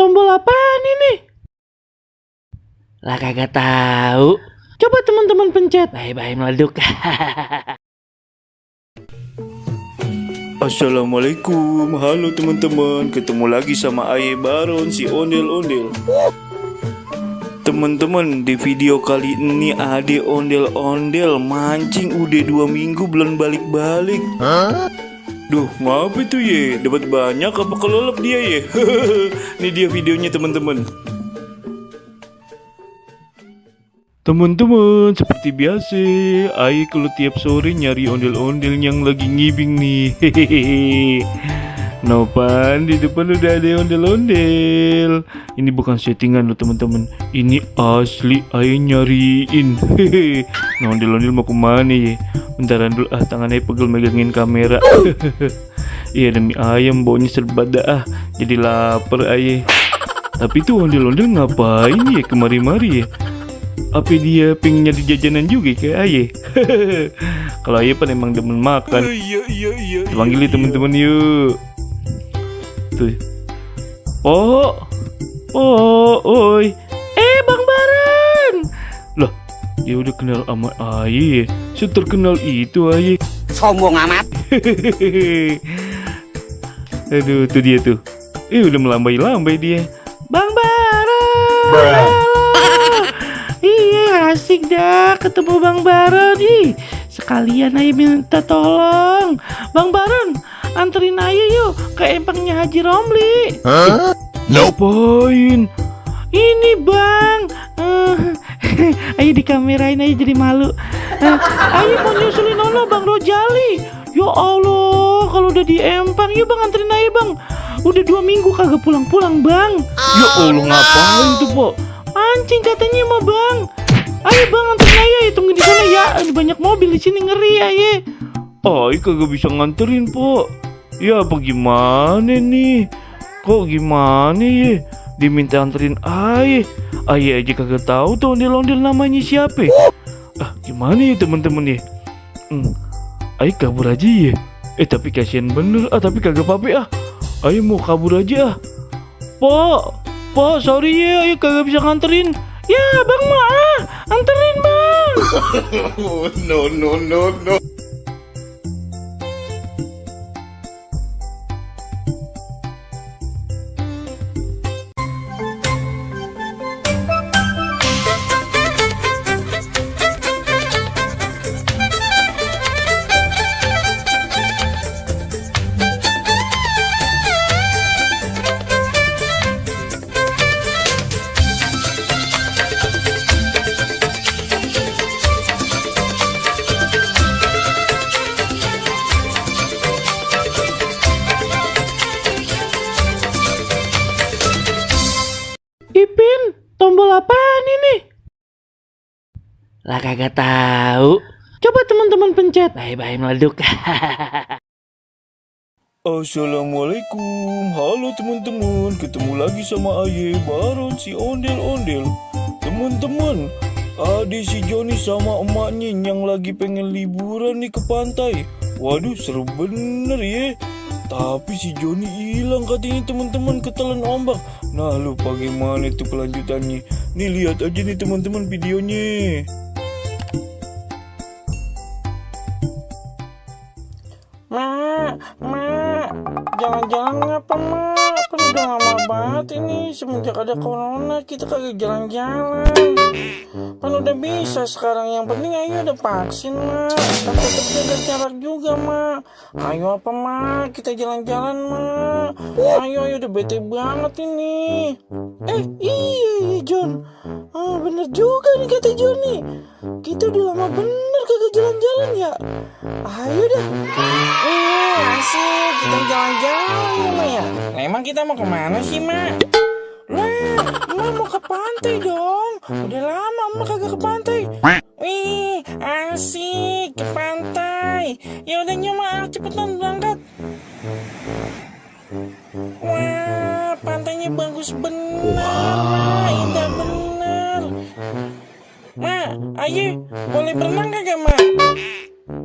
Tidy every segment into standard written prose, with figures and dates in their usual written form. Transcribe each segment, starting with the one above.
tombol apaan ini? Lah kagak tahu. Coba teman-teman pencet. Bye-bye meleduk. Assalamualaikum, halo teman-teman. Ketemu lagi sama Aye Baron si ondel-ondel. Teman-teman, di video kali ini Ade ondel-ondel mancing udah 2 minggu belum balik-balik. Duh, ngapa itu ye? Dapat banyak apa kelelep dia ye? Ini dia videonya teman-teman. Teman-teman, seperti biasa, Aye kalau tiap sore nyari ondel-ondel yang lagi ngibing nih. Hehehe. Nopan, di depan udah ada ondel-ondel. Ini bukan settingan loh teman-teman. Ini asli Aye nyariin. Hehehe. Nah, ondel-ondel mau kemana ya? Bentaran dulu tangannya pegel megangin kamera. Iya demi ayam baunya serba dah. Jadi lapar Aye. Tapi tuh ondel-ondel ngapain ya kemari-mari ya? Apa dia pengen nyari jajanan juga kayak Aye? Kalau Aye kan emang demen makan. Iya. Panggil teman-teman yuk. Tuh. Oi. Bang Baron. Lah, dia udah kenal sama Aye. Seterkenal itu Aye. Sombong amat. Aduh, tuh dia tuh. Udah melambai-lambai dia. Bang Baron. Iya asik dah ketemu Bang Baron. Sekalian Aye minta tolong Bang Baron, anterin Aye yuk ke empangnya Haji Romli. Ngapain? Ini Bang, Aye dikamerain Aye jadi malu. Aye mau nyusulin Nono Bang Rojali. Ya Allah, kalau udah di empang, yuk Bang anterin Aye Bang. Udah 2 minggu kagak pulang-pulang Bang. Ya Allah, ngapain tuh Pok? Mancing katanya mah Bang. Ayo Bang anterin Aye, tunggu di sana ya. Ada banyak mobil di sini, ngeri Aye. Aye kagak bisa nganterin Pok. Ya apa gimana nih? Kok gimana ya? Diminta anterin Aye. Aye aja kagak tahu tuh ondel-ondel namanya siapa. Gimana ya teman-teman ya? Aye kabur aja ya. Tapi kasihan bener. Tapi kagak apa-apa Aye mau kabur aja. Pak, sorry ya, Aye kagak bisa nganterin. Ya Bang mah, anterin Bang. No. Ipin, tombol apaan ini? Lah kagak tahu. Coba teman-teman pencet. Bye-bye meleduk. Assalamualaikum, halo teman-teman. Ketemu lagi sama Aye Baron si ondel-ondel. Teman-teman, ada si Joni sama emaknya yang lagi pengen liburan nih ke pantai. Waduh, seru bener ya. Tapi si Joni hilang katanya teman-teman, ketelan ombak. Nah, lu bagaimana tuh kelanjutannya? Nih lihat aja nih teman-teman videonya. Mak, jalan-jalan ngapa Mak? Kan udah lama banget ini, semenjak ada corona kita kagak jalan-jalan. Kan udah bisa sekarang, yang penting ayo ada vaksin Mak. Kan tetap jaga jarak juga Mak. Ayo apa Mak, kita jalan-jalan Mak. Ayo udah bete banget ini. Iya John, bener juga nih kata Johnny. Kita udah lama bener kagak jalan-jalan ya. Ayo dah. Asik, kita jalan-jalan ya Mak ya. Nah, emang kita mau kemana sih Mak? Lah, Mak mau ke pantai dong. Udah lama Mak kagak ke pantai. Wih, asik ke pantai. Ya udah Mak, cepetan berangkat. Wah, pantainya bagus bener. Indah bener. Mak, ayo boleh berenang kagak Mak?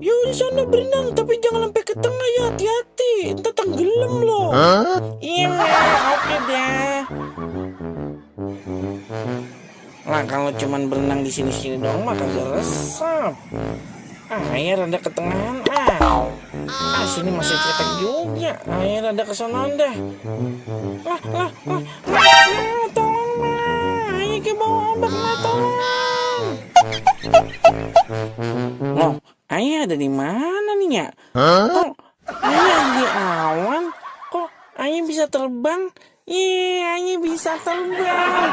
Yuk di sana berenang, tapi jangan sampai ke tengah ya, hati-hati, entar tenggelam loh. Iya Mak, oke dah. Nah kalau cuman berenang di sini-sini doang mah kagak resep. Air rada ke tengahan. Sini masih cetek juga. Air rada ke sono dah. Tolong mah. Air ke bawah ombak mah, tolong. Loh, Ayah ada di mana nih ya? Kok Ayah ada di awan? Kok Ayah bisa terbang? Ayah bisa terbang.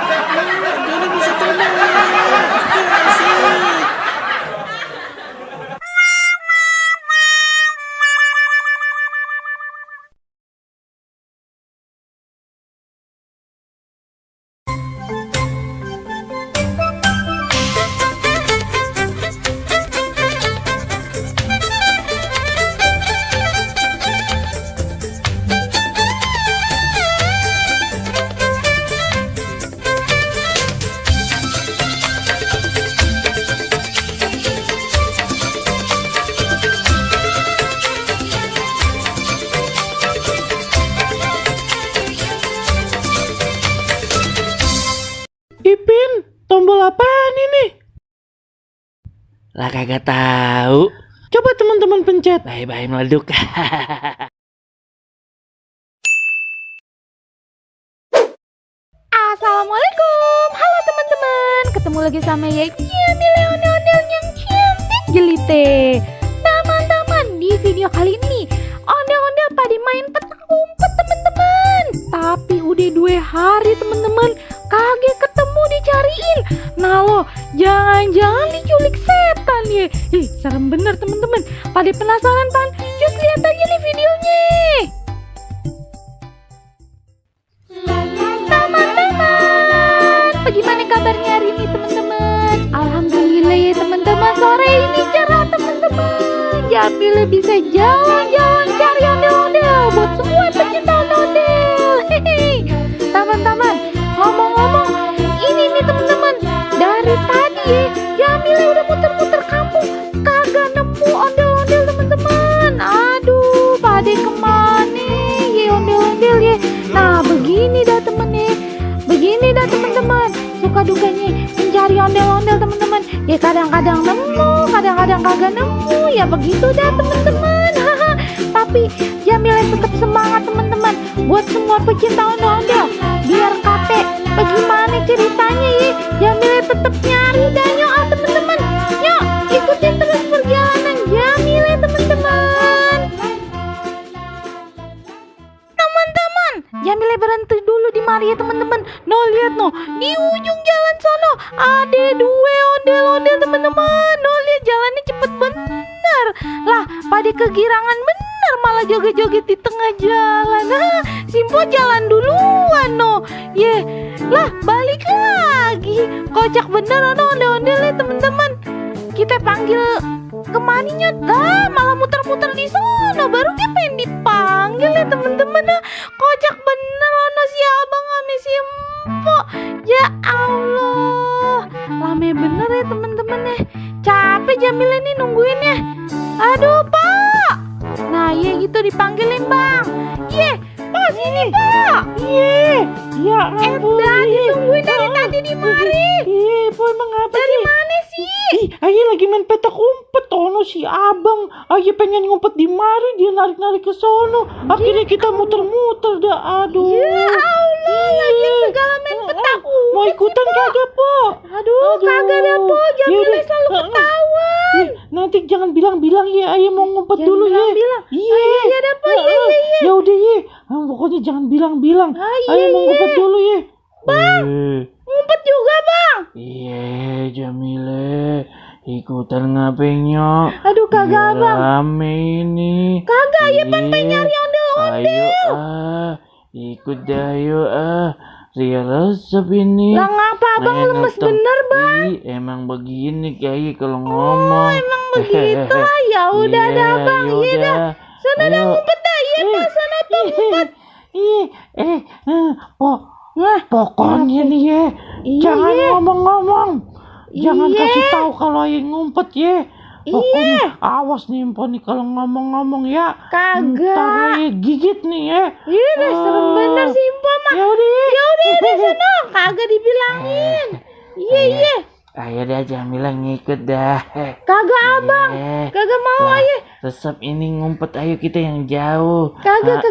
Jadi bisa terbang. Asik. Ipin, tombol apaan ini? Lah kagak tahu. Coba teman-teman pencet. Bye-bye meleduk. Assalamualaikum, halo teman-teman. Ketemu lagi sama Jamile ondel-ondel yang cantik jelite. Teman-teman, di video kali ini ondel-ondel pada main petak umpet teman-teman. Tapi udah 2 hari teman-teman kagak ketemu dicariin. Nah lo, jangan-jangan diculik setan ya. Serem bener teman-teman. Pada penasaran pan? Cus lihat aja nih videonya. Bagaimana kabarnya hari ini teman-teman? Alhamdulillah ya teman-teman, sore ini cerah teman-teman. Jamile bisa jalan-jalan cari ondel-ondel buat semua pecinta ondel. Hehehe. Teman-teman, ngomong-ngomong, ini nih teman-teman, dari tadi ya Jamile udah muter-muter kampung kagak nemu ondel-ondel teman-teman. Aduh, pada kemana ya ondel-ondel ya? Nah begini dah teman-teman, suka dukanya mencari ondel-ondel teman-teman. Ya kadang-kadang nemu, kadang-kadang kagak nemu. Ya begitu dah teman-teman. Tapi Jamile tetap semangat teman-teman buat semua pecinta ondel-ondel. Biar kate bagaimana ceritanya ya, Jamile tetap nyari dah yuk teman-teman. Yuk ikutin terus perjalanan Jamile teman-teman. Teman-teman, Jamile berhenti dulu di mari ya teman-teman. No lihat no, di ujung jalan sono ada 2 ondel-ondel teman-teman. No lihat jalannya cepet bener. Lah pada kegirangan bener malah joget-joget di tengah jalan. Simpo jalan duluan no. Lah balik lagi. Kocak bener no ondel-ondelnya teman-teman. Kita panggil kemaninya, malah muter-muter di sono. Baru dia pengen dipanggil ya teman-teman. Kocak bener ono si abang sama si empok. Ya Allah, lame bener ya teman-teman ya. Capek Jamile nih nungguinnya. Aduh pak. Nah ya gitu dipanggilin bang. Pak sini pak. Ya ampun. Ditungguin dari tadi di mari. Po emang apa Dari sih? mana sih? Ayah lagi main petak umpet. Ono si abang. Ayah pengen ngumpet di mari, dia narik-narik ke sono. Akhirnya kita muter-muter dah. Aduh. Ya Allah, lagi segala main petak umpet. Mau ikutan kagak po? Aduh, kagak ada po. Jamile selalu ketahuan. Nanti jangan bilang-bilang ya. Ayah mau ngumpet Jangan dulu ya. bilang-bilang. Iya. Iya ada po. Iya. Ya udah ya. Pokoknya jangan bilang-bilang. Ayah mau ngumpet dulu ya. Bang, ngumpet juga bang. Iya, Jamile. Ikutan ngapain nyok? Aduh kagak bang. Rame ini. Kagak ya pan pengen nyari ondel-ondel. Ayo ikut dah yuk Ria resep ini. Lah ngapa abang Nah, lemes ngetong. bener bang? Emang begini kayak kalau ngomong. Emang begitu. Ya udah Iya, dah bang. Iya dah. Sana dah Ayo. ngumpet dah. Iya pak sana tuh ngumpet. Pokoknya nih ya. Jangan ngomong-ngomong. Jangan Iya. kasih tahu kalau ayah ngumpet ya. Pokoknya awas nih Empo nih kalau ngomong-ngomong ya. Kagak. Ntar ayah gigit nih ya. Iya deh serem bener sih Empo mah. Ya udah. Ya udah sana. Kagak dibilangin. Iya Ayo dah Jamila ngikut dah. Kagak abang, kagak mau ayo. Resep ini ngumpet, ayo kita yang jauh. Kagak.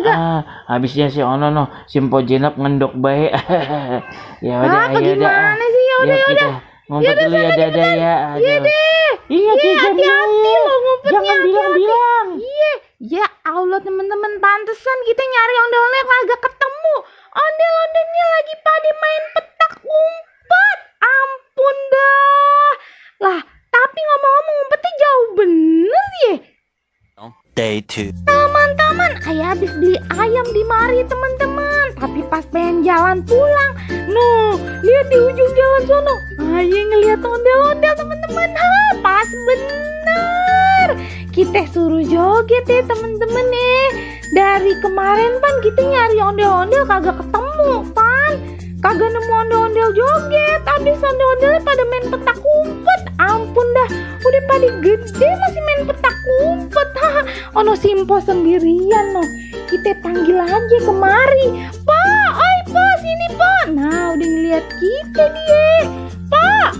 Habisnya si Ono no, si Mpo Jenap ngendok baik. Ya udah, ayo dah. Gimana sih? Yuk kita ngumpet dulu ya, dadah ya. Iya deh. Iya, Hati-hati lo ngumpetnya. Jangan bilang-bilang. Iya. Ya Allah teman-teman, pantesan kita nyari ondel-ondel kagak ketemu. Ondel-ondelnya lagi pada main petak umpet. Ampun dah. Lah, tapi ngomong-ngomong umpetnya jauh bener ya. Day 2. Teman-teman, ayah habis beli ayam di mari teman-teman. Tapi pas pengen jalan pulang, lihat di ujung jalan sono. Ayah ngeliat ondel-ondel teman-teman. Pas bener. Kita suruh joget ya teman-teman nih. Dari kemarin Pan kita nyari ondel-ondel kagak ketemu Pan. Kagak nemu ondel-ondel joget. Habis ondel-ondelnya pada main petak umpet. Ampun dah, udah pada gede masih main petak umpet. Ono Simpo sendirian no. Kita panggil aja kemari. Pak, oi Pak, sini Pak. Nah, udah ngeliat kita dia. Pak,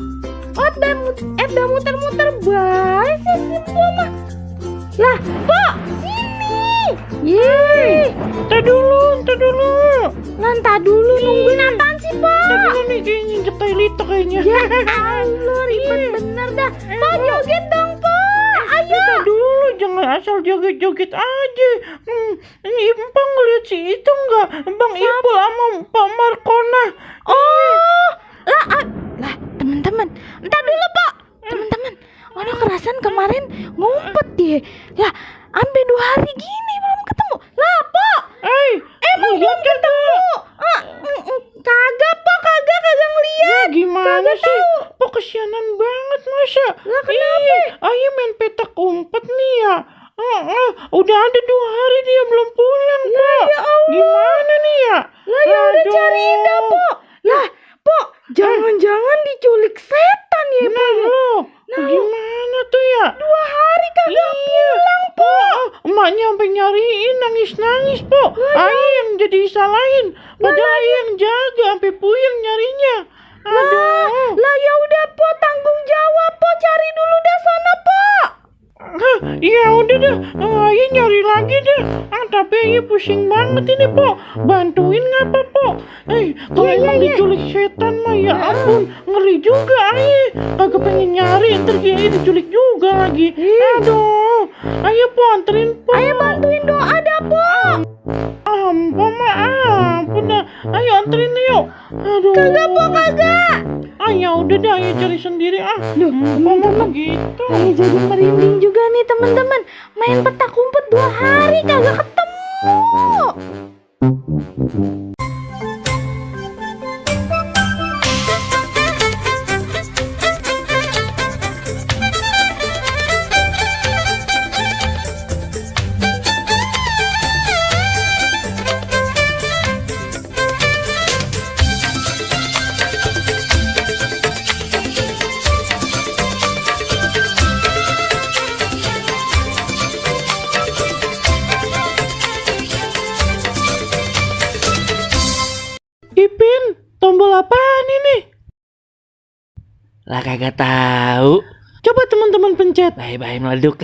udah muter-muter baik sih Simpo mah. Lah, Pak, sini. Yeay. Entar dulu. Lantar dulu, nungguin apaan sih Pak? Entar dulu nih, kayaknya injek toilet kayaknya. Ya Allah, ribet bener dah. Pak, joget dong Pak. Ayo. Entar dulu, jangan asal joget-joget aja. Ini Empang ngeliat si itu enggak? Bang Ipul sama Pak Markona. Oh, lah teman-teman, entar dulu Pak. Teman-teman, ono kerasan kemarin ngumpet dia. Lah, sampai 2 hari gini belum ketemu. Lah Pak, emang belum ketemu? Kagak Pak, kagak ngeliat. Gimana sih? Kok kesianan banget masa? Lah kenapa? Ayo main petak umpet nih ya. Udah ada 2 hari dia belum pulang, Pak. Ya Allah. Gimana nih ya? Lah ya udah cariin dah Pak. Lah Pak, jangan-jangan diculik setan ya Pak. Gimana tuh ya? 2 hari kagak pulang Pak. Emaknya sampai nyariin nangis-nangis, Po. Ayo yang jadi salahin. Padahal Ayo yang jaga sampai puyeng nyarinya. Aduh. Lah ya udah Pak, tanggung jawab Pak, cari dulu dah sana Pak. Iya udah dah. Ayo nyari lagi deh. Tapi Ayo pusing banget ini, Po. Bantuin ngapa, Po? Kalau emang diculik setan mah ya ampun, ngeri juga Ayo. Kagak pengen nyari, ntar dia diculik juga lagi. Aduh. Ayo Po, anterin Po. Ayo bantuin doa dah Pak. Ampun ampun dah. Ayo anterin yuk. Aduh. Kagak Po, kagak. Ayo udah dah, Ayo cari sendiri Teman-teman, begitu. Ayo jadi merinding juga nih teman-teman. Main petak umpet 2 hari kagak ketemu. Ipin, tombol apaan ini? Lah kagak tahu. Coba teman-teman pencet. Bye-bye meleduk.